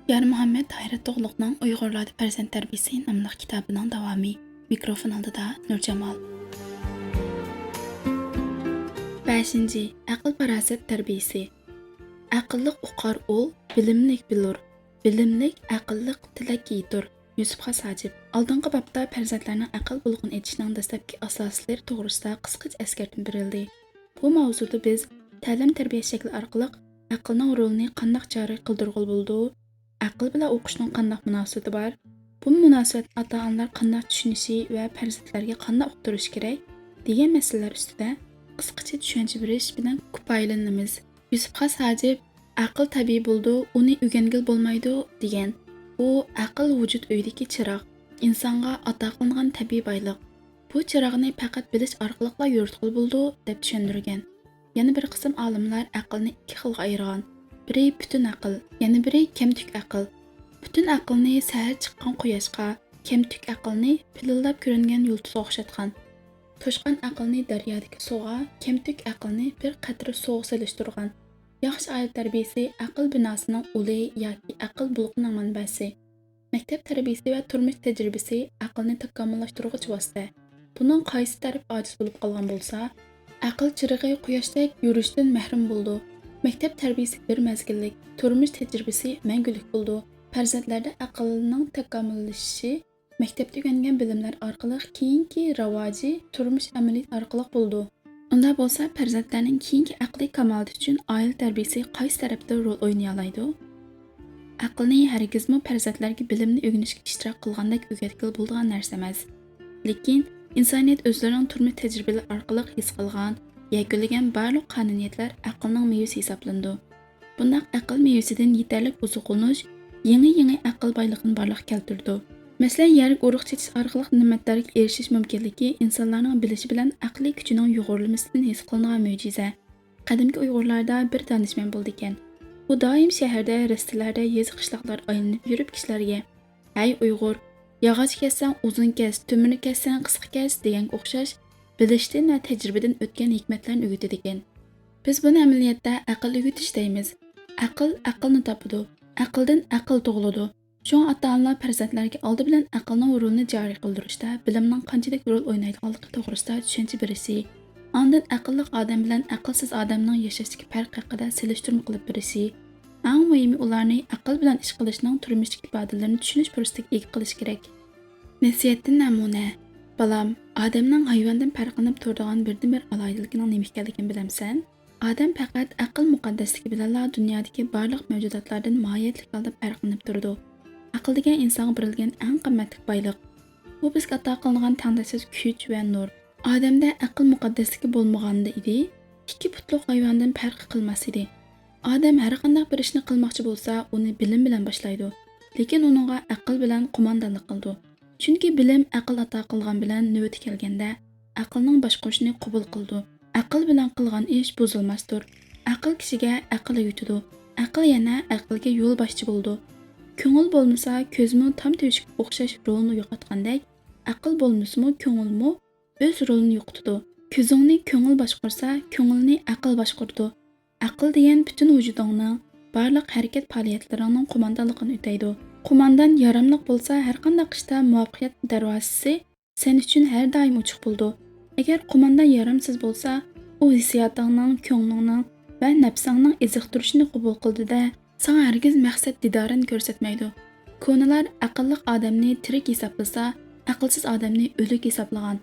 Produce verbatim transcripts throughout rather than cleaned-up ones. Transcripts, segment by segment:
يارمۇھەممەت ھايرەتوغلۇقنىڭ ئۇيغۇرلاردا پەرزەنت تەربىيىسى ناملىق كىتابىنىڭ داۋامى. مىكروفون ئالدىدا نۇرجامال. بەشىنچى، ئەقىل-پاراسەت تەربىيىسى. ئەقىللىق ئۇقار ئۇل، بىلىملىك بىلۇر، بىلىملىك ئەقىللىق تىلەك يېتۇر. يۈسۈپ خاس ھاجىپ. ئالدىنقى بابتا پەرزەنتلەرنىڭ ئەقىل بۇلىقىنى ئېچىشنىڭ دەسلەپكى ئاساسلىرى توغرىسىدا قىسقىچە ئەسكەرتمە بېرىلدى. بۇ ماۋزۇدا بىز تەلىم-تەربىيە شەكلى ئارقىلىق ئەقىلنىڭ رولىنى قانداق جارى قىلدۇرغىلى بولىدۇ؟ ئەقىل بىلەن ئوقۇشنىڭ قانداق مۇناسىۋىتى بار؟ بۇ مۇناسىۋەتنى ئاتا-ئانىلار قانداق چۈشىنىشى ۋە پەرزەنتلەرگە قانداق ئۇقتۇرۇشى كېرەك؟ دېگەن مەسىلىلەر ئۈستىدە قىسقىچە چۈشەنچە بېرىش بىلەن كۇپايىلىنىمىز. يۈسۈپ خاس ھاجىپ، «ئەقىل تەبىئىي بولىدۇ، ئۇنى ئۆگەنگىلى بولمايدۇ» دېگەن. ئۇ، ئەقىل ۋۇجۇد ئۆيىدىكى چىراغ، ئىنسانغا ئاتا قىلىنغان تەبىئىي بايلىق. بۇ چىراغنى پەقەت بىلىش ئارقىلىقلا يورۇتقىلى بولىدۇ، دەپ چۈشەندۈرگەن. يەنە بىر قىسىم ئالىملار ئەقىلنى ئىككى خىلغا ئايرىغان. بىرى پۈتۈن ئەقىل، يەنە بىرى كەمتۈك ئەقىل. پۈتۈن ئەقىلنى سەھەر چىققان قۇياشقا، كەمتۈك ئەقىلنى پىلىلداپ كۆرۈنگەن يۇلتۇزغا ئوخشاتقان. توشقان ئەقىلنى دەريادىكى سۇغا، كەمتۈك ئەقىلنى بىر قەترە سۇغا سېلىشتۇرغان. ياخشى ئائىلە تەربىيىسى ئەقىل بىناسىنىڭ ئۇلى ياكى ئەقىل بۇلىقىنىڭ مەنبەسى. مەكتەپ تەربىيىسى ۋە تۇرمۇش تەجرىبىسى ئەقىلنى تاكامۇللاشتۇرغۇچ ۋاسىتە. بۇنىڭ قايسى تەرىپى ئاجىز بولۇپ قالغان بولسا، ئەقىل چىرىغى قۇياشتەك يورۇشتىن مەھرۇم بولىدۇ. مەكتەپ تەربىيىسى بىر مەزگىللىك، تۇرمۇش تەجرىبىسى مەڭگۈلۈك بولىدۇ. پەرزەنتلەردە ئەقىلنىڭ تاكامۇللىشىشى مەكتەپتە ئۆگەنگەن بىلىملەر ئارقىلىق، كېيىنكى راۋاجى تۇرمۇش ئەمەلىيىتى ئارقىلىق بولىدۇ. ئۇنداق بولسا، پەرزەنتلەرنىڭ كېيىنكى ئەقلىي كامالىتى ئۈچۈن ئائىلە تەربىيىسى قايسى تەرەپتە رول ئوينىيالايدۇ؟ ئەقىلنى ھەرگىزمۇ پەرزەنتلەرگە بىلىمنى ئۆگىنىشكە ئىشتىراك قىلغاندەك ئۆگەتكىلى بولىدىغان نەرسە ئەمەس. لېكىن ئىنسانىيەت ئۆزلىرىنىڭ تۇرمۇش تەجرىبىلىرى ئارقىلىق ھېس قىلغان، يەكۈنلىگەن بارلىق قانۇنىيەتلەر ئەقىلنىڭ مېۋىسى ھېسابلىنىدۇ. بۇنداق ئەقىل مېۋىسىدىن يېتەرلىك ئوزۇقلىنىش يېڭى-يېڭى ئەقىل بايلىقىنى بارلىققا كەلتۈرىدۇ. مەسىلەن، يەرگە ئۇرۇق چېچىش ئارقىلىق نېمەتلەرگە ئېرىشىش مۇمكىنلىكى ئىنسانلارنىڭ بىلىشى بىلەن ئەقلىي كۈچىنىڭ يۇغۇرۇلمىسىدىن ھېس قىلىنغان مۆجىزە. قەدىمكى ئۇيغۇرلاردا بىر دانىشمەن بولىدىكەن. ئۇ دائىم شەھەردە، رەستىلەردە، يېزا-قىشلاقلاردا ئايلىنىپ يۈرۈپ كىشىلەرگە، «ھەي ئۇيغۇر، ياغاچ كەسسەڭ ئۇزۇن كەس، تۆمۈرنى كەسسەڭ قىسقا كەس» دېگەنگە ئوخشاش بىلىشتىن ۋە تەجرىبىدىن ئۆتكەن ھېكمەتلەرنى ئۆگىتىدىكەن. بىز بۇنى ئەمەلىيەتتە ئەقىل ئۆگىتىش دەيمىز. ئەقىل ئەقىلنى تاپىدۇ، ئەقىلدىن ئەقىل تۇغۇلىدۇ. شۇڭا ئاتا-ئانىلار پەرزەنتلەرگە ئالدى بىلەن ئەقىلنىڭ رولىنى جارى قىلدۇرۇشتا بىلىمنىڭ قانچىلىك رول ئوينايدىغانلىقى توغرىسىدا چۈشەنچە بېرىشى، ئاندىن ئەقىللىق ئادەم بىلەن ئەقىلسىز ئادەمنىڭ ياشاشتىكى پەرقى ھەققىدە سېلىشتۇرما قىلىپ بېرىشى، ئەڭ مۇھىمى ئۇلارنى ئەقىل بىلەن ئىش قىلىشنىڭ تۇرمۇشتىكى ئىپادىلىرىنى چۈشىنىش پۇرسىتىگە ئىگە قىلىش كېرەك. نەسىھەتتىن نەمۇنە. بالام، ئادەمنىڭ ھايۋاندىن پەرقلىنىپ تۇرىدىغان بىردىنبىر ئالاھىدىلىكىنىڭ نېمە ئىكەنلىكىنى بىلەمسەن؟ ئادەم پەقەت ئەقىل مۇقەددەسلىكى بىلەنلا دۇنيادىكى بارلىق مەۋجۇداتلاردىن ماھىيەتلىك ھالدا پەرقلىنىپ تۇرىدۇ. ئەقىل دېگەن ئىنسانغا بېرىلگەن ئەڭ قىممەتلىك بايلىق. ئۇ بىزگە ئاتا قىلىنغان تەڭداشسىز كۈچ ۋە نۇر. ئادەمدە ئەقىل مۇقەددەسلىكى بولمىغانىدا ئىدى، ئىككى پۇتلۇق ھايۋاندىن پەرقى قىلماس ئىدى. ئادەم ھەرقانداق بىر ئىشنى قىلماقچى بولسا، ئۇنى بىلىم بىلەن باشلايدۇ. لېكىن ئۇنىڭغا ئەقىل بىلەن قوماندانلىق قىلىدۇ. چۈنكى بىلىم ئەقىل ئاتا قىلغان بىلەن نۆۋىتى كەلگەندە، ئەقىلنىڭ باشقۇرۇشىنى قوبۇل قىلىدۇ. ئەقىل بىلەن قىلغان ئىش بۇزۇلماستۇر. ئەقىل كىشىگە ئەقىل ئۆگىتىدۇ. ئەقىل يەنە ئەقىلگە يول باشچى بولىدۇ. كۆڭۈل بولمىسا، كۆزمۇ تام تۆشۈككە ئوخشاش رولىنى يوقاتقاندەك، ئەقىل بولمىسىمۇ، كۆڭۈلمۇ ئۆز رولىنى يوقىتىدۇ. كۆزۈڭنى كۆڭۈل باشقۇرسا، كۆڭۈلنى ئەقىل باشقۇرىدۇ. ئەقىل دېگەن پۈتۈن ۋۇجۇدۇڭنىڭ، بارلىق ھەرىكەت پائالىيەتلىرىڭنىڭ قوماندانلىقىنى ئۆتەيدۇ. قوماندان ياراملىق بولسا، ھەرقانداق ئىشتا مۇۋەپپەقىيەت دەرۋازىسى سەن ئۈچۈن ھەر دائىم ئوچۇق بولىدۇ. ئەگەر قوماندان يارامسىز بولسا، ئۇ ھېسسىياتىڭنىڭ، كۆڭلۈڭنىڭ ۋە نەپسىڭنىڭ ئېزىقتۇرۇشىنى قوبۇل قىلىدۇ-دە، ساڭا ھەرگىز مەقسەت دىدارىنى كۆرسەتمەيدۇ. كونىلار ئەقىللىق ئادەمنى تىرىك ھېسابلىسا، ئەقىلسىز ئادەمنى ئۆلۈك ھېسابلىغان.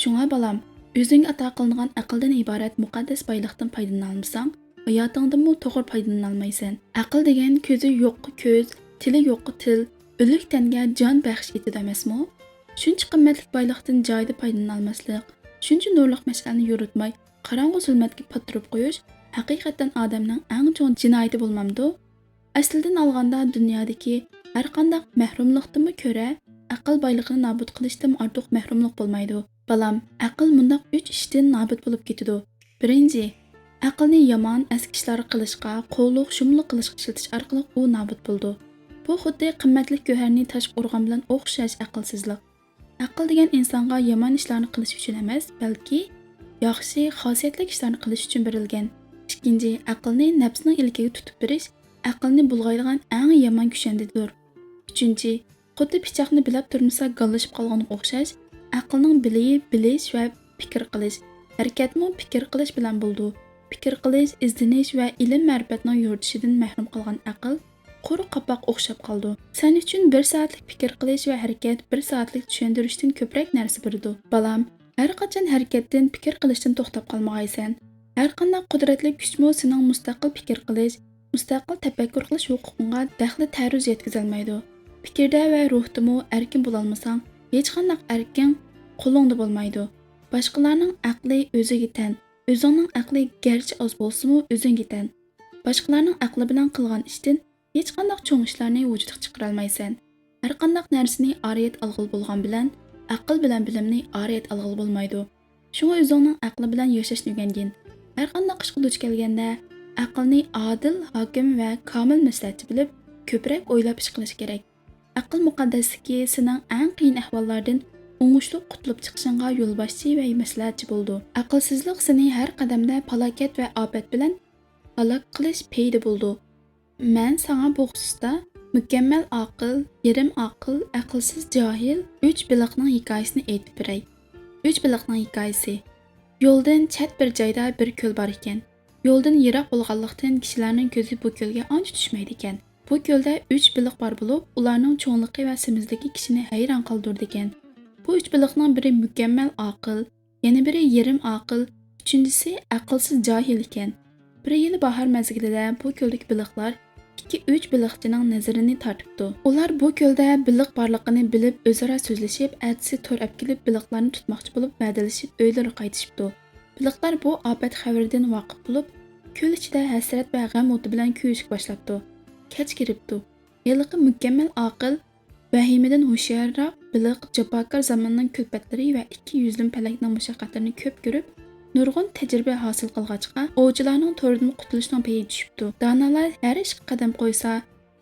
شۇڭا بالام، ئۆزۈڭگە ئاتا قىلىنغان ئەقىلدىن ئىبارەت مۇقەددەس بايلىقتىن پايدىلىنالمىساڭ، ھاياتىڭدىنمۇ توغرا پايدىلىنالمايسەن. ئەقىل دېگەن كۆزى يوققا كۆز، تىلى يوققا تىل، ئۆلۈك تەنگە جان بەخش ئېتىدۇ ئەمەسمۇ؟ شۇنچە قىممەتلىك بايلىقتىن جايىدا پايدىلىنالماسلىق، شۇنچە نۇرلۇق مەشئەلنى يورۇتماي، قاراڭغۇ زۇلمەتكە پاتتۇرۇپ قويۇش ھەقىقەتەن ئادەمنىڭ ئەڭ چوڭ جىنايىتى بولمامدۇ؟ ئەسلىدىن ئالغاندا، دۇنيادىكى ھەرقانداق مەھرۇملۇقتىنمۇ كۆرە ئەقىل بايلىقىنى نابۇت قىلىشتىن ئارتۇق مەھرۇملۇق بولمايدۇ. بالام، ئەقىل مۇنداق ئۈچ ئىشتىن نابۇت بولۇپ كېتىدۇ. بىرىنچى، ئەقىلنى يامان، ئەسكى ئىشلارغا قىلىشقا، قۇللۇق، شۇملۇق قىلىشقا ئىشلىتىش ئارقىلىق ئۇ نابۇت بولىدۇ. بۇ خۇددى قىممەتلىك گۆھەرنى تاشقا ئۇرغان بىلەن ئوخشاش ئەقىلسىزلىق. ئەقىل دېگەن ئىنسانغا يامان ئىشلارنى قىلىش ئۈچۈن ئەمەس، بەلكى ياخشى، خاسىيەتلىك ئىشلارنى قىلىش ئۈچۈن بېرىلگەن. ئىككىنچى، ئەقىلنى نەپسىنىڭ ئىلكىگە تۇتۇپ بېرىش، ئەقىلنى بۇلغايدىغان ئەڭ يامان كۈشەندىدۇر. ئۈچىنچى، خۇددى پىچاقنى بىلەپ تۇرمىسا گاللىشىپ قالغىنىغا ئوخشاش، ئەقىلنىڭ بىلىيى بىلىش ۋە پىكىر قىلىش، ھەرىكەتمۇ پىكىر قىلىش بىلەن بولىدۇ. پىكىر قىلىش، ئىزدىنىش ۋە ئىلىم-مەرىپەتنىڭ يورۇتۇشىدىن مەھرۇم قالغان ئەقىل قۇرۇق قاپاققا ئوخشاپ قالىدۇ. سەن ئۈچۈن بىر سائەتلىك پىكىر قىلىش ۋە ھەرىكەت بىر سائەتلىك چۈشەندۈرۈشتىن كۆپرەك نەرسە بېرىدۇ. بالام، ھەرقاچان ھەرىكەتتىن، پىكىر قىلىشتىن توختاپ قالمىغايسەن. ھەرقانداق قۇدرەتلىك كۈچمۇ سېنىڭ مۇستەقىل پىكىر قىلىش، مۇستەقىل تەپەككۇر قىلىش ھوقۇقۇڭغا دەخلى تەرۇز يەتكۈزەلمەيدۇ. پىكىردە ۋە روھتىمۇ ئەركىن بولالمىساڭ، ھېچقانداق ئەركىن قولۇڭدا بولمايدۇ. باشقىلارنىڭ ئەقلى ئۆزىگە تەن، ئۆزۈڭنىڭ ئەقلى گەرچە ئاز بولسىمۇ ئۆزۈڭگە تەن. باشقىلارنىڭ ئەقلى بىلەن قىلغان ئىشتىن ھېچقانداق چوڭ ئىشلارنى ۋۇجۇدقا چىقىرالمايسەن. ھەرقانداق نەرسىنى ئارىيەت ئالغىلى بولغان بىلەن، ئەقىل بىلەن بىلىمنى ئارىيەت ئالغىلى بولمايدۇ. شۇڭا ئۆزۈڭنىڭ ئەقلى بىلەن ياشاشنى ئۆگەنگىن. ھەرقانداق ئىشقا دۇچ كەلگەندە، ئەقىلنى ئادىل، ھاكىم ۋە كامىل مەسلىھەتچى بىلىپ، كۆپرەك ئويلاپ ئىش قىلىش كېرەك. ئەقىل مۇقەددەسلىكى سېنىڭ ئەڭ قىيىن ئەھۋاللاردىن ئوڭۇشلۇق قۇتۇلۇپ چىقىشىڭغا يولباشچى ۋە مەسلىھەتچى بولىدۇ. ئەقىلسىزلىق سېنى ھەر قەدەمدە پالاكەت ۋە ئاپەت بىلەن ھالاك قىلىش پېيىدە بولىدۇ. مەن ساڭا بۇ خۇسۇستا مۇكەممەل ئاقىل، يېرىم ئاقىل، ئەقىلسىز جاھىل ئۈچ بېلىقنىڭ ھېكايىسىنى ئېيتىپ بېرەي. ئۈچ بېلىقنىڭ ھېكايىسى. يولدىن چەت بىر جايدا بىر كۆل بار ئىكەن. يولدىن يىراق بولغانلىقتىن، كىشىلەرنىڭ كۆزى بۇ كۆلگە ئانچە چۈشمەيدىكەن. بۇ كۆلدە ئۈچ بېلىق بار بولۇپ، ئۇلارنىڭ چوڭلۇقى ۋە سېمىزلىكى كىشىنى ھەيران قالدۇرىدىكەن. بۇ ئۈچ بېلىقنىڭ بىرى مۇكەممەل ئاقىل، يەنە بىرى يېرىم ئاقىل، ئۈچىنچىسى ئەقىلسىز جاھىل ئىكەن. بىر يىلى باھار مەزگىلىدە بۇ كۆلدىكى بېلىقلار ئىككى-ئۈچ بېلىقچىنىڭ نەزىرىنى تارتىپتۇ. ئۇلار بۇ كۆلدە بېلىق بارلىقىنى بىلىپ، ئۆزئارا سۆزلىشىپ، ئەتىسى تور ئەپكېلىپ بېلىقلارنى تۇتماقچى بولۇپ، ۋەدىلىشىپ ئۆيلىرىگە قايتىشىپتۇ. بېلىقلار بۇ ئاپەت خەۋىرىدىن ۋاقىپ بولۇپ، كۆل ئىچىدە ھەسرەت ۋە غەم ئوتى بىلەن كۆيۈشكە باشلاپتۇ. كەچ كىرىپتۇ. ھېلىقى مۇكەممەل ئاقىل، ۋەھىمىدىن ھوشيارراق بېلىق جاپاكار زاماننىڭ كۈلپەتلىرى ۋە ئىككى يۈزلىمە پەلەكنىڭ مۇشەققەتلىرىنى كۆپ كۆرۈپ، نۇرغۇن تەجرىبە ھاسىل قىلغاچقا، ئوۋچىلارنىڭ تورىدىن قۇتۇلۇشنىڭ پېيى چۈشۈپتۇ. دانالار ھەر ئىشقا قەدەم قويسا،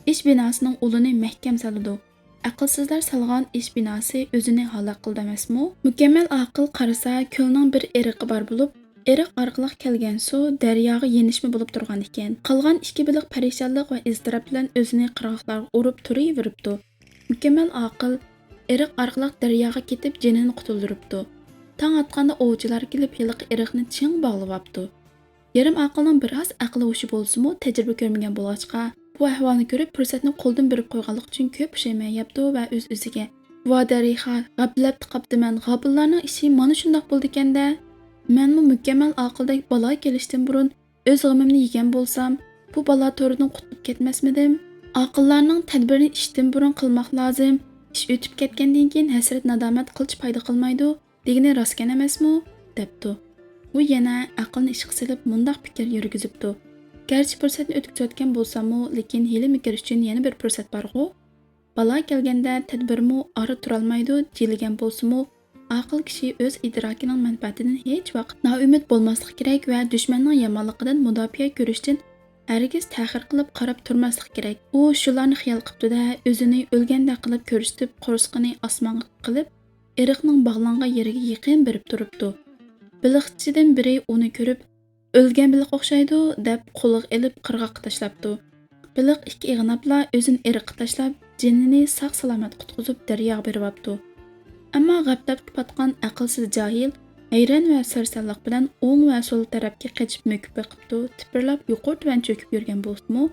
ئىش بىناسىنىڭ ئۇلىنى مەھكەم سالىدۇ. ئەقىلسىزلار سالغان ئىش بىناسى ئۆزىنى ھالاك قىلىدۇ ئەمەسمۇ؟ مۇكەممەل ئاقىل قارىسا، كۆلنىڭ بىر ئېرىقى بار بولۇپ، ئېرىق ئارقىلىق كەلگەن سۇ دەرياغا يېنىشما بولۇپ تۇرغان ئىكەن. قالغان ئىككى بېلىق پەرىشانلىق ۋە ئىزتىراپ بىلەن ئۆزىنى قىرغاقلارغا ئۇرۇپ تۇرۇۋېرىپتۇ. مۇكەممەل ئاقىل ئېرىق ئارقىلىق دەرياغا كېتىپ جېنىنى قۇتۇلدۇرۇپتۇ. تاڭ ئاتقاندا ئوۋچىلار كېلىپ ھېلىقى ئېرىقنى چىڭ باغلىۋاپتۇ. يېرىم ئاقىلنىڭ بىراز ئەقلى ھوشى بولسىمۇ، تەجرىبە كۆرمىگەن بولغاچقا، بۇ ئەھۋالنى كۆرۈپ پۇرسەتنى قولدىن بېرىپ قويغانلىقى ئۈچۈن كۆپ پۇشايمان يەپتۇ ۋە ئۆز-ئۆزىگە، ۋا دەرىخا، غەپلەتتە قاپتىمەن، غاپىللارنىڭ ئىشى مانا شۇنداق بولىدىكەن-دە! مەنمۇ مۇكەممەل ئاقىلدەك بالا كېلىشتىن بۇرۇن ئۆز غېمىمنى يېگەن بولسام، بۇ بالا تورىدىن قۇتۇلۇپ كەتمەسمىدىم؟ ئاقىللارنىڭ تەدبىرىنى ئىشتىن بۇرۇن قىلماق لازىم، ئىش ئۆتۈپ كەتكەندىن كېيىن ھەسرەت-نادامەت قىلچە پايدا قىلمايدۇ. دېگىنى راستكەن ئەمەسمۇ؟ دەپتۇ. ئۇ يەنە ئەقىلنى ئىشقا سېلىپ مۇنداق پىكىر يۈرگۈزۈپتۇ. گەرچە پۇرسەتنى ئۆتكۈزۈۋەتكەن بولساممۇ، لېكىن ھىيلە-مىكىر ئۈچۈن يەنە بىر پۇرسەت بارغۇ؟ بالا كەلگەندە تەدبىرمۇ ئارا تۇرالمايدۇ، جىلىگەن بولسىمۇ، ئاقىل كىشى ئۆز ئىدراكىنىڭ مەنپەئەتىدىن ھېچ ۋاقىت نائۈمىد بولماسلىقى كېرەك ۋە دۈشمەننىڭ يامانلىقىدىن مۇداپىئە كۆرۈشتىن ھەرگىز تەخىر قىلىپ قاراپ تۇرماسلىقى كېرەك. ئۇ شۇلارنى خىيال قىپتۇ-دە، ئۆزىنى ئۆلگەندەك قىلىپ كۆرسىتىپ، قورسىقىنى ئاسمانغا قىلىپ، ئېرىقنىڭ باغلانغان يېرىگە يېقىن بېرىپ تۇرۇپتۇ. بېلىقچىدىن بىرى ئۇنى كۆرۈپ، «ئۆلگەن بېلىق ئوخشايدۇ» دەپ قولىغا ئېلىپ قىرغاققا تاشلاپتۇ. بېلىق ئىككى ئېغىناپلا ئۆزىنى ئېرىققا تاشلاپ، جېنىنى ساق-سالامەت قۇتقۇزۇپ دەرياغا بېرىۋاپتۇ. ئەمما غەپلەتكە پاتقان ئەقىلسىز جاھىل ھەيران ۋە سەرسانلىق بىلەن ئوڭ ۋە سول تەرەپكە قېچىپ مۆكۈپ بېقىپتۇ، تىپىرلاپ يۇقىرى-تۆۋەن چۆكۈپ يۈرگەن بولسىمۇ،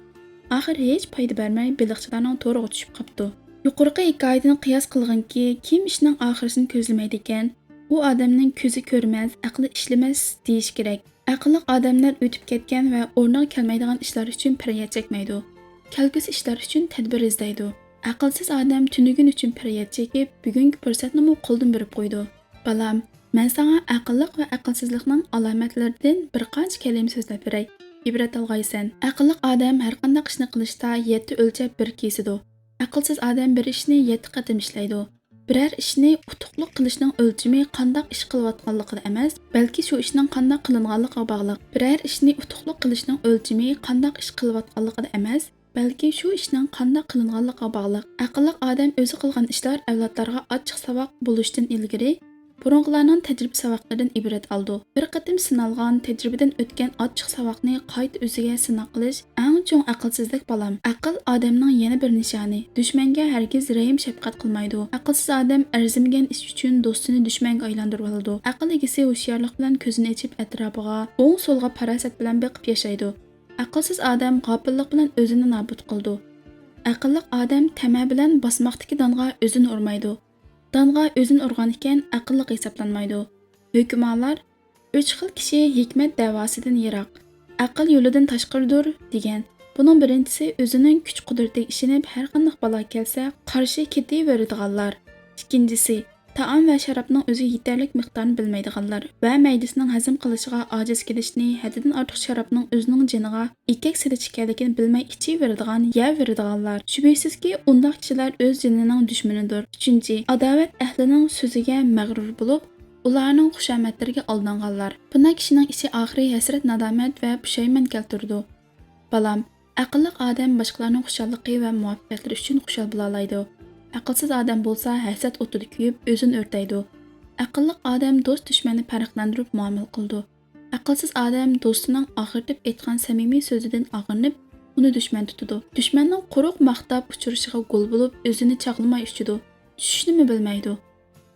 ئاخىر ھېچ پايدا بەرمەي بېلىقچىلارنىڭ تورىغا چۈشۈپ قاپتۇ. يۇقىرىقى ھېكايىدىن قىياس قىلغىنكى، كىم ئىشنىڭ ئاخىرىسىنى كۆزلىمەيدىكەن، ئۇ ئادەمنىڭ كۆزى كۆرمەس، ئەقلى ئىشلىمەس دېيىش كېرەك. ئەقىللىق ئادەملەر ئۆتۈپ كەتكەن ۋە ئورنىغا كەلمەيدىغان ئىشلار ئۈچۈن پەرياد چەكمەيدۇ. كەلگۈسى ئىشلار ئۈچۈن تەدبىر ئىزدەيدۇ. ئەقىلسىز ئادەم تۈنۈگۈن ئۈچۈن پەرياد چېكىپ، بۈگۈنكى پۇرسەتنىمۇ قولدىن بېرىپ قويىدۇ. بالام، مەن ساڭا ئەقىللىق ۋە ئەقىلسىزلىقنىڭ ئالامەتلىرىدىن بىر قانچە كەلىمە سۆزلەپ بېرەي، ئىبرەت ئالغايسەن. ئەقىللىق ئادەم ھەرقانداق ئىشنى قىلىشتا يەتتە ئۆلچەپ بىر كېسىدۇ. ئەقىلسىز ئادەم بىر ئىشنى يەتتە قېتىم ئىشلەيدۇ. بىرەر ئىشنى ئۇتۇقلۇق قىلىشنىڭ ئۆلچىمى قانداق ئىش قىلىۋاتقانلىقىدا ئەمەس، بەلكى شۇ ئىشنىڭ قانداق قىلىنغانلىقىغا باغلىق. بىرەر ئىشنى ئۇتۇقلۇق قىلىشنىڭ ئۆلچىمى قانداق ئىش قىلىۋاتقانلىقىدا ئەمەس، بەلكى شۇ ئىشنىڭ قانداق قىلىنغانلىقىغا باغلىق. ئەقىللىق ئادەم ئۆزى قىلغان ئىشلار ئەۋلادلارغا ئاچچىق ساۋاق بولۇشتىن ئىلگىرى، بۇرۇنقىلارنىڭ تەجرىبە ساۋاقلىرىدىن ئىبرەت ئالىدۇ. بىر قېتىم سىنالغان، تەجرىبىدىن ئۆتكەن ئاچچىق ساۋاقنى قايتا ئۆزىگە سىناق قىلىش ئەڭ چوڭ ئەقىلسىزلىك، بالام. ئەقىل ئادەمنىڭ يەنە بىر نىشانى. دۈشمەنگە ھەرگىز رەھىم-شەپقەت قىلمايدۇ. ئەقىلسىز ئادەم ئەرزىمىگەن ئىش ئۈچۈن دوستىنى دۈشمەنگە ئايلاندۇرۇۋالىدۇ. ئەقىل ئىگىسى ھوشيارلىق بىلەن كۆزىنى ئېچىپ ئەتراپىغا ئوڭ-سولغا پاراسەت بىلەن بېقىپ ياشايدۇ. ئەقىلسىز ئادەم غاپىللىق بىلەن ئۆزىنى نابۇت قىلىدۇ. ئەقىللىق ئادەم تەمە بىلەن باسماقتىكى دانغا ئۆزىنى ئۇرمايدۇ. دانغا ئۆزىنى ئۇرغان ئىكەن، ئەقىللىق ھېسابلانمايدۇ. ھۆكۈمالار، «ئۈچ خىل كىشى ھېكمەت دەۋاسىدىن يىراق، ئەقىل يولىدىن تاشقىرىدۇر» دېگەن. بۇنىڭ بىرىنچىسى ئۆزىنىڭ كۈچ-قۇدرىتىگە ئىشىنىپ، ھەرقانداق بالا كەلسە قارشى كېتىۋېرىدىغانلار. ئىككىنچىسى، تائام ۋە شارابنىڭ ئۆزىگە يېتەرلىك مىقدارىنى بىلمەيدىغانلار ۋە مەيدىسىنىڭ ھەزىم قىلىشىغا ئاجىز كېلىشىنى، ھەددىدىن ئارتۇق شارابنىڭ ئۆزىنىڭ جېنىغا ئېكەك سېلىش ئىكەنلىكىنى بىلمەي ئىچىۋېرىدىغان، يەۋېرىدىغانلار. شۈبھىسىزكى، ئۇنداق كىشىلەر ئۆز جېنىنىڭ دۈشمىنىدۇر. ئۈچىنچى، ئاداۋەت ئەھلىنىڭ سۆزىگە مەغرۇر بولۇپ، ئۇلارنىڭ خۇشامەتلىرىگە ئالدانغانلار. بۇنداق كىشىنىڭ ئىشى ئاخىرى ھەسرەت-نادامەت ۋە پۇشايمان كەلتۈرىدۇ. بالام، ئەقىللىق ئادەم باشقىلارنىڭ خۇشاللىقى ۋە مۇۋەپپەقىيەتلىرى ئۈچۈن خۇشال بولالايدۇ. ئەقىلسىز ئادەم بولسا ھەسەت ئوتىدا كۆيۈپ، ئۆزىنى ئۆرتەيدۇ. ئەقىللىق ئادەم دوست-دۈشمەننى پەرقلەندۈرۈپ مۇئامىلە قىلىدۇ. ئەقىلسىز ئادەم دوستىنىڭ ئاغرىتىپ ئېيتقان سەمىمىي سۆزىدىن ئاغرىنىپ، ئۇنى دۈشمەن تۇتىدۇ. دۈشمەننىڭ قۇرۇق ماختاپ ئۇچۇرۇشىغا گول بولۇپ، ئۆزىنى چاغلىماي ئۇچىدۇ. چۈشۈشنىمۇ بىلمەيدۇ.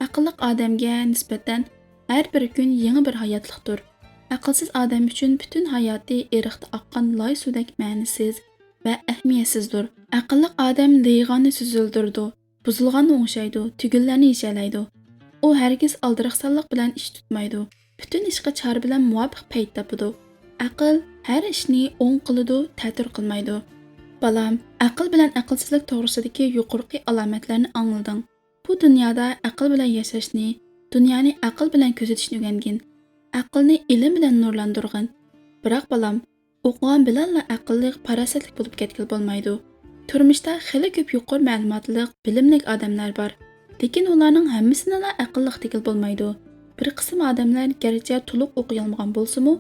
ئەقىللىق ئادەمگە نىسبەتەن ھەر بىر كۈن يېڭى بىر ھاياتلىقتۇر. ئەقىلسىز ئادەم ئۈچۈن پۈتۈن ھاياتى ئېرىقتا ئاققان لاي سۇدەك مەنىسىز ۋە ئەھمىيەتسىزدۇر. ئەقىللىق ئادەم لېيىغاننى سۈزۈلدۈرىدۇ، بۇزۇلغاننى ئوڭشايدۇ، تۈگۈنلەرنى يېشەلەيدۇ. ئۇ ھەرگىز ئالدىراقسانلىق بىلەن ئىش تۇتمايدۇ. پۈتۈن ئىشقا چارە بىلەن مۇۋاپىق پەيت تاپىدۇ. ئەقىل ھەر ئىشنى ئوڭ قىلىدۇ، تەتۈر قىلمايدۇ. بالام، ئەقىل بىلەن ئەقىلسىزلىك توغرىسىدىكى يۇقىرىقى ئالامەتلەرنى ئاڭلىدىڭ. بۇ دۇنيادا ئەقىل بىلەن ياشاشنى، دۇنيانى ئەقىل بىلەن كۆزىتىشنى ئۆگەنگىن. ئەقىلنى ئىلىم بىلەن نۇرلاندۇرغىن. بىراق، بالام، ئوقۇغان بىلەنلا ئەقىللىق، پاراسەتلىك بولۇپ كەتكىلى بولمايدۇ. تۇرمۇشتا خېلى كۆپ يۇقىرى مەلۇماتلىق، بىلىملىك ئادەملەر بار. لېكىن ئۇلارنىڭ ھەممىسىنىلا ئەقىللىق دېگىلى بولمايدۇ. بىر قىسىم ئادەملەر گەرچە تولۇق ئوقۇيالمىغان بولسىمۇ،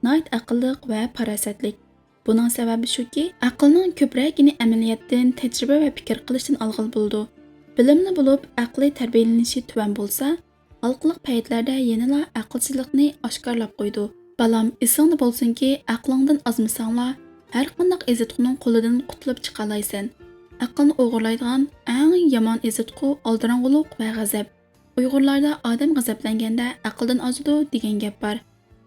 ناھايىتى ئەقىللىق ۋە پاراسەتلىك. بۇنىڭ سەۋەبى شۇكى، ئەقىلنىڭ كۆپرەكىنى ئەمەلىيەتتىن، تەجرىبە ۋە پىكىر قىلىشتىن ئالغىلى بولىدۇ. بىلىملى بولۇپ، ئەقلىي تەربىيەلىنىشى تۆۋەن بولسا، ھالقىلىق پەيتلەردە يەنىلا ئەقىلسىزلىقنى ئاشكارىلاپ قويىدۇ. بالام، ئېسىڭدە بولسۇنكى، ئەقلىڭدىن ئازمىساڭلا، ھەرقانداق ئېزىتقۇنىڭ قولىدىن قۇتۇلۇپ چىقالايسەن. ئەقىلنى ئوغرىلايدىغان ئەڭ يامان ئېزىتقۇ ئالدىراڭغۇلۇق ۋە غەزەپ. ئۇيغۇرلاردا «ئادەم غەزەپلەنگەندە ئەقىلدىن ئازىدۇ» دېگەن گەپ بار.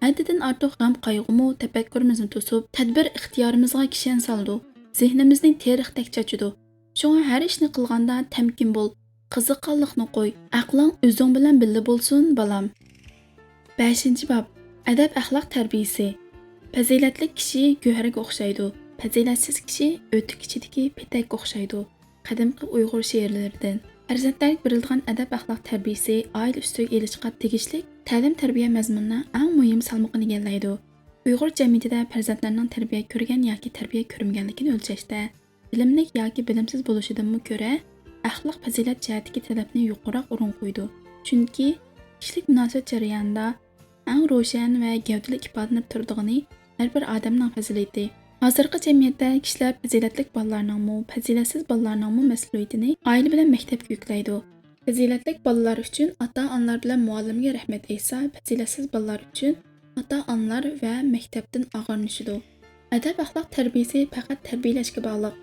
ھەددىدىن ئارتۇق غەم-قايغۇمۇ تەپەككۇرىمىزنى توسۇپ، تەدبىر-ئىختىيارىمىزغا كىشەن سالىدۇ، زېھنىمىزنى تېرىقتەك چاچىدۇ. شۇڭا ھەر ئىشنى قىلغاندا تەمكىن بول، قىزىققانلىقنى قوي، ئەقلىڭ ئۆزۈڭ بىلەن بىللە بولسۇن، بالام. بەشىنچى باب، ئەدەپ-ئەخلاق تەربىيىسى. پەزىلەتلىك كىشى گۆھەرگە ئوخشايدۇ، پەزىلەتسىز كىشى ئۆتۈك ئىچىدىكى پېتەككە ئوخشايدۇ. قەدىمكى ئۇيغۇر شېئىرلىرىدىن. پەرزەنتلەرگە بېرىلىدىغان ئەدەپ-ئەخلاق تەربىيىسى ئائىلە ئۈستىگە ئېلىشقا تېگىشلىك تەلىم-تەربىيە مەزمۇنىنىڭ ئەڭ مۇھىم سالمىقىنى ئىگىلەيدۇ. ئۇيغۇر جەمئىيىتىدە پەرزەنتلەرنىڭ تەربىيە كۆرگەن ياكى تەربىيە كۆرمىگەنلىكىنى ئۆلچەشتە، بىلىملىك ياكى بىلىمسىز بولۇشىدىنمۇ كۆرە، ئەخلاق پەزىلەت جەھەتتىكى تەلەپنى يۇقىرىراق ئورۇنغا قويىدۇ. چۈنكى كىشىلىك مۇناسىۋەت جەريانىدا ئەڭ روشەن ۋە گەۋدىلىك ئىپادىلىنىپ تۇرىدىغىنى ھەر بىر ئادەمنىڭ پەزىلىتى. ھازىرقى جەمئىيەتتە كىشىلەر پەزىلەتلىك بالىلارنىڭمۇ، پەزىلەتسىز بالىلارنىڭمۇ مەسئۇلىيىتىنى ئائىلە بىلەن مەكتەپكە يۈكلەيدۇ. پەزىلەتلىك بالىلار ئۈچۈن ئاتا-ئانىلار بىلەن مۇئەللىمگە رەھمەت ئېيتسا، پەزىلەتسىز بالىلار ئۈچۈن ئاتا-ئانىلار ۋە مەكتەپتىن ئاغرىنىشىدۇ. ئەدەپ-ئەخلاق تەربىيىسى پەقەت تەربىيەلەشكە باغلىق.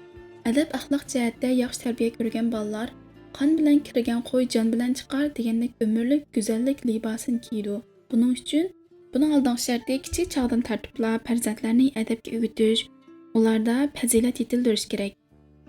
ئەدەپ-ئەخلاق جەھەتتە ياخشى تەربىيە كۆرگەن بالىلار «قان بىلەن كىرگەن قوي جان بىلەن چىقار» دېگەندەك ئۆمۈرلۈك گۈزەللىك لىباسىنى كىيىدۇ. بۇنىڭ ئۈچۈن، بۇنىڭ ئالدىنقى شەرتى كىچىك چاغدىن تارتىپلا پەرزەنتلەرنى ئەدەپكە ئۆگىتىش، ئۇلاردا پەزىلەت يېتىلدۈرۈش كېرەك.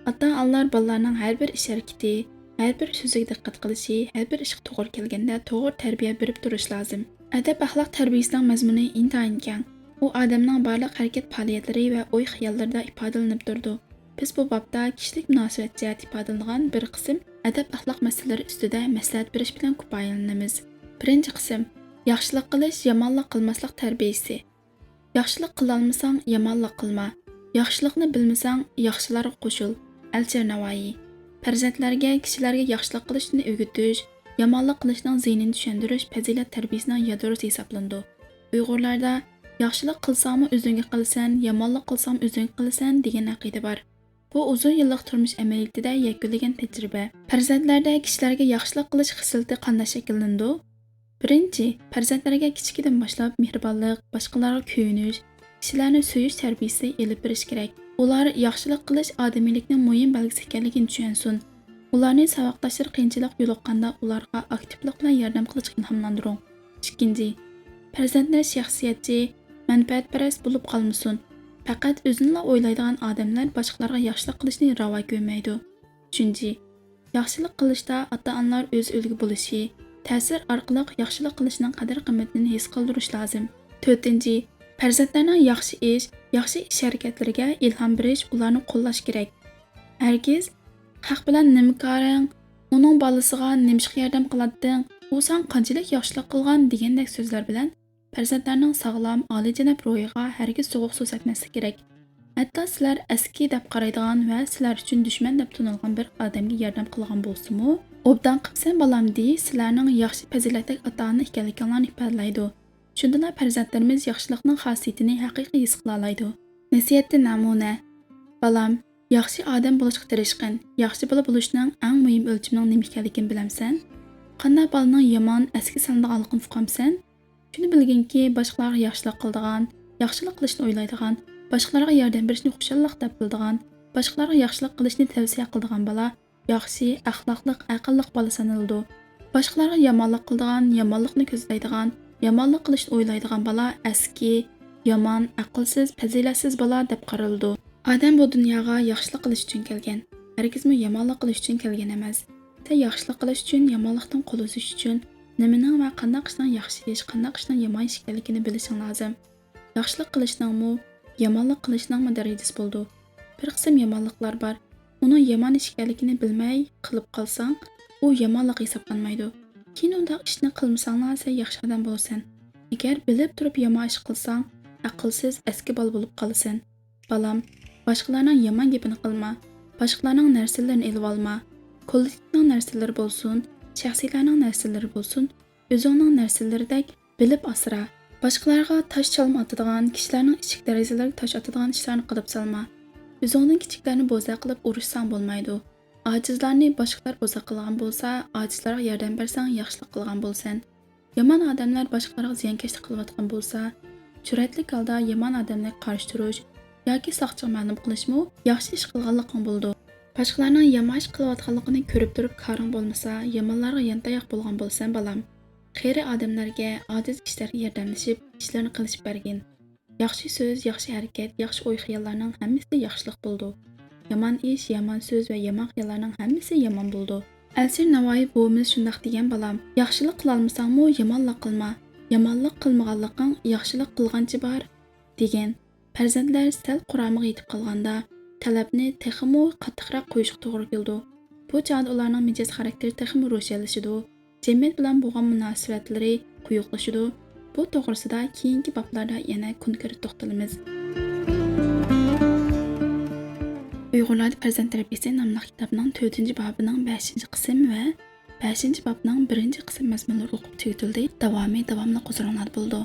ئاتا-ئانىلار بالىلارنىڭ ھەر بىر ئىش-ھەرىكىتى، ھەر بىر سۆزىگە دىققەت قىلىشى، ھەر بىر ئىشقا توغرا كەلگەندە توغرا تەربىيە بېرىپ تۇرۇش لازىم. ئەدەپ-ئەخلاق تەربىيىسىنىڭ مەزمۇنى ئىنتايىن كەڭ. ئۇ ئادەمنىڭ بارلىق ھەرىكەت پائالىيەتلىرى ۋە ئوي-خىياللىرىدا ئىپادىلىنىپ تۇرىدۇ. بىز بۇ بابتا كىشىلىك مۇناسىۋەت جەھەتتە ئىپادىلىنىدىغان بىر قىسىم ئەدەپ-ئەخلاق مەسىلىلىرى ئۈستىدە مەسلىھەت بېرىش بىلەن كۇپايىلىنىمىز. بىرىنچى قىسىم، ياخشىلىق قىلىش، يامانلىق قىلماسلىق تەربىيىسى. ياخشىلىق قىلالمىساڭ، يامانلىق قىلما. ياخشىلىقنى بىلمىسەڭ، ياخشىلارغا قوشۇل. ئەلىشىر نەۋائىي. پەرزەنتلەرگە، كىشىلەرگە ياخشىلىق قىلىشنى ئۆگىتىش، يامانلىق قىلىشنىڭ زىيىنىنى چۈشەندۈرۈش پەزىلەت تەربىيىسىنىڭ يادروسى ھېسابلىنىدۇ. ئۇيغۇرلاردا «ياخشىلىق قىلساڭمۇ ئۆزۈڭگە قىلىسەن، يامانلىق قىلساڭمۇ ئۆزۈڭگە قىلىسەن» دېگەن ئەقىدە بار. بۇ ئۇزۇن يىللىق تۇرمۇش ئەمەلىيىتىدە يەكۈنلىگەن تەجرىبە. پەرزەنتلەردە كىشىلەرگە ياخشىلىق قىلىش خىسلىتى قانداق شەكىللىنىدۇ؟ بىرىنچى، پەرزەنتلەرگە كىچىكىدىن باشلاپ مېھرىبانلىق، باشقىلارغا كۆيۈنۈش، كىشىلەرنى سۆيۈش تەربىيىسى ئېلىپ بېرىش كېرەك. ئۇلار ياخشىلىق قىلىش ئادىمىيلىكنىڭ مۇھىم بەلگىسى ئىكەنلىكىنى چۈشەنسۇن. ئۇلارنى ساۋاقداشلىرى قىيىنچىلىق يولۇققاندا ئۇلارغا ئاكتىپلىق بىلەن ياردەم قىلىشقا ئىلھاملاندۇرۇڭ. ئىككىنچى، پەرزەنتلەر شەخسىيەتچى، مەنپەئەتپەرەس بولۇپ قالمىسۇن. پەقەت ئۆزىنىلا ئويلايدىغان ئادەملەر باشقىلارغا ياخشىلىق قىلىشنى راۋا كۆرمەيدۇ. ئۈچىنچى، ياخشىلىق قىلىشتا ئاتا-ئانىلار ئۆز ئۈلگە بولۇشى، تەسىر ئارقىلىق ياخشىلىق قىلىشنىڭ قەدىر-قىممىتىنى ھېس قىلدۇرۇش لازىم. تۆتىنچى، پەرزەنتلەرنىڭ ياخشى ئىش، ياخشى ئىش-ھەرىكەتلىرىگە ئىلھام بېرىش، ئۇلارنى قوللاش كېرەك. ھەرگىز «خەق بىلەن نېمە كارىڭ؟ ئۇنىڭ بالىسىغا نېمىشقا ياردەم قىلاتتىڭ؟ ئۇ ساڭا قانچىلىك ياخشىلىق قىلغان؟» دېگەندەك سۆزلەر بىلەن پەرزەنتلەرنىڭ ساغلام، ئالىيجاناب روھىغا ھەرگىز سوغۇق سۇ سەپمەسلىك كېرەك. ھەتتا سىلەر ئەسكى دەپ قارايدىغان ۋە سىلەر ئۈچۈن دۈشمەن دەپ تونۇلغان بىر ئادەمگە ياردەم قىلغان بولسىمۇ، «ئوبدان قىپسەن، بالام» دېيىش سىلەرنىڭ ياخشى پەزىلەتلىك ئاتا-ئانا ئىكەنلىكىڭلارنى ئىپادىلەيدۇ. شۇندىلا پەرزەنتلىرىمىز ياخشىلىقنىڭ خاسىيىتىنى ھەقىقىي ھېس قىلالايدۇ. نەسىھەتتىن نەمۇنە. بالام، ياخشى ئادەم بولۇشقا تىرىشقىن، ياخشى بالا بولۇشنىڭ ئەڭ مۇھىم ئۆلچىمىنىڭ نېمە ئىكەنلىكىنى بىلەمسەن؟ قانداق بالىنىڭ يامان، ئەسكى سالىنىدىغانلىقىنى ئۇقامسەن؟ شۇنى بىلگىنكى، باشقىلارغا ياخشىلىق قىلىدىغان، ياخشىلىق قىلىشنى ئويلايدىغان، باشقىلارغا ياردەم بېرىشنى خۇشاللىق دەپ بىلىدىغان، باشقىلارغا ياخشىلىق قىلىشنى تەۋسىيە قىلىدىغان بالا ياخشى، ئەخلاقلىق، ئەقىللىق بالا سانىلىدۇ. باشقىلارغا يامانلىق قىلىدىغان، يامانلىقنى كۆزلەيدىغان، يامانلىق قىلىشنى ئويلايدىغان بالا ئەسكى، يامان، ئەقىلسىز، پەزىلەتسىز بالا دەپ قارىلىدۇ. ئادەم بۇ دۇنياغا ياخشىلىق قىلىش ئۈچۈن كەلگەن، ھەرگىزمۇ يامانلىق قىلىش ئۈچۈن كەلگەن ئەمەس. سەن ياخشىلىق قىلىش ئۈچۈن، يامانلىقتىن قول ئۈزۈش ئۈچۈن نېمىنىڭ ۋە قانداق ئىشنىڭ ياخشى ئىش، قانداق ئىشنىڭ يامان ئىش ئىكەنلىكىنى بىلىشىڭ لازىم. ياخشىلىق قىلىشنىڭمۇ، يامانلىق قىلىشنىڭمۇ دەرىجىسى بولىدۇ. بىر قىسىم يامانلىقلار بار، ئۇنىڭ يامان ئىش ئىكەنلىكىنى بىلمەي قىلىپ قالساڭ، ئۇ يامانلىق ھېسابلانمايدۇ. كېيىن ئۇنداق ئىشنى قىلمىساڭلا، سەن ياخشى ئادەم بولىسەن. ئەگەر بىلىپ تۇرۇپ يامان ئىش قىلساڭ، ئەقىلسىز، ئەسكى بالا بولۇپ قالىسەن. بالام، باشقىلارنىڭ يامان گېپىنى قىلما، باشقىلارنىڭ نەرسىلىرىنى ئېلىۋالما. كوللېكتىپنىڭ نەرسىلىرى بولسۇن، شەخسىيلەرنىڭ نەرسىلىرى بولسۇن، ئۆزۈڭنىڭ نەرسىلىرىدەك بىلىپ ئاسرا. باشقىلارغا تاش چالما ئاتىدىغان، كىشىلەرنىڭ ئىچكى دەرىجىلىرىگە تاش ئاتىدىغان ئىشلارنى قىلىپ سالما. ئۆزۈڭدىن كىچىكلەرنى بوزەك قىلىپ ئۇرۇشساڭ بولمايدۇ. ئاجىزلارنى باشقىلار بوزەك قىلغان بولسا، ئاجىزلارغا ياردەم بەرسەڭ ياخشىلىق قىلغان بولىسەن. يامان ئادەملەر باشقىلارغا زىيانكەشلىك قىلىۋاتقان بولسا، جۈرئەتلىك ھالدا يامان ئادەملەرگە قارشى تۇرۇش ياكى ساقچىغا مەلۇم قىلىشمۇ ياخشى ئىش قىلغانلىقىڭ بولىدۇ. باشقىلارنىڭ يامان ئىش قىلىۋاتقانلىقىنى كۆرۈپ تۇرۇپ كارىڭ بولمىسا، يامانلارغا يانتاياق بولغان بولىسەن، بالام. قېرى ئادەملەرگە، ئاجىز كىشىلەرگە ياردەملىشىپ، ئىشلىرىنى قىلىشىپ بەرگىن. ياخشى سۆز، ياخشى ھەرىكەت، ياخشى ئوي-خىياللارنىڭ ھەممىسى ياخشىلىق بولىدۇ. يامان ئىش، يامان سۆز ۋە يامان خىياللارنىڭ ھەممىسى يامان بولىدۇ. ئەلىشىر ناۋايى بوۋىمىز شۇنداق دېگەن، بالام، ياخشىلىق قىلالمىساڭمۇ يامانلىق قىلما. يامانلىق قىلمىغانلىقىڭ ياخشىلىق قىلغانچە بار، دېگەن. پەرزەنتلەر سەل قۇرامىغا يېتىپ قالغاندا، تەلەپنى تېخىمۇ قاتتىقراق قويۇشقا توغرا كېلىدۇ. بۇ چاغدا ئۇلارنىڭ مىجەز خاراكتېرى تېخىمۇ روشەنلىشىدۇ. جەمئىيەت بىلەن بولغان مۇناسىۋەتلىرى قويۇقلىشىدۇ. بۇ توغرىسىدا كېيىنكى بابلاردا يەنە كونكرېت توختىلىمىز. ئۇيغۇرلاردا پەرزەنت تەربىيەسى ناملىق كىتابنىڭ تۆتىنچى بابىنىڭ بەشىنچى قىسىم ۋە بەشىنچى بابنىڭ بىرىنچى قىسىم مەزمۇنلىرى ئوقۇپ تۈگىتىلدى. داۋامى داۋاملىق ھۇزۇرۇڭلاردا بولىدۇ.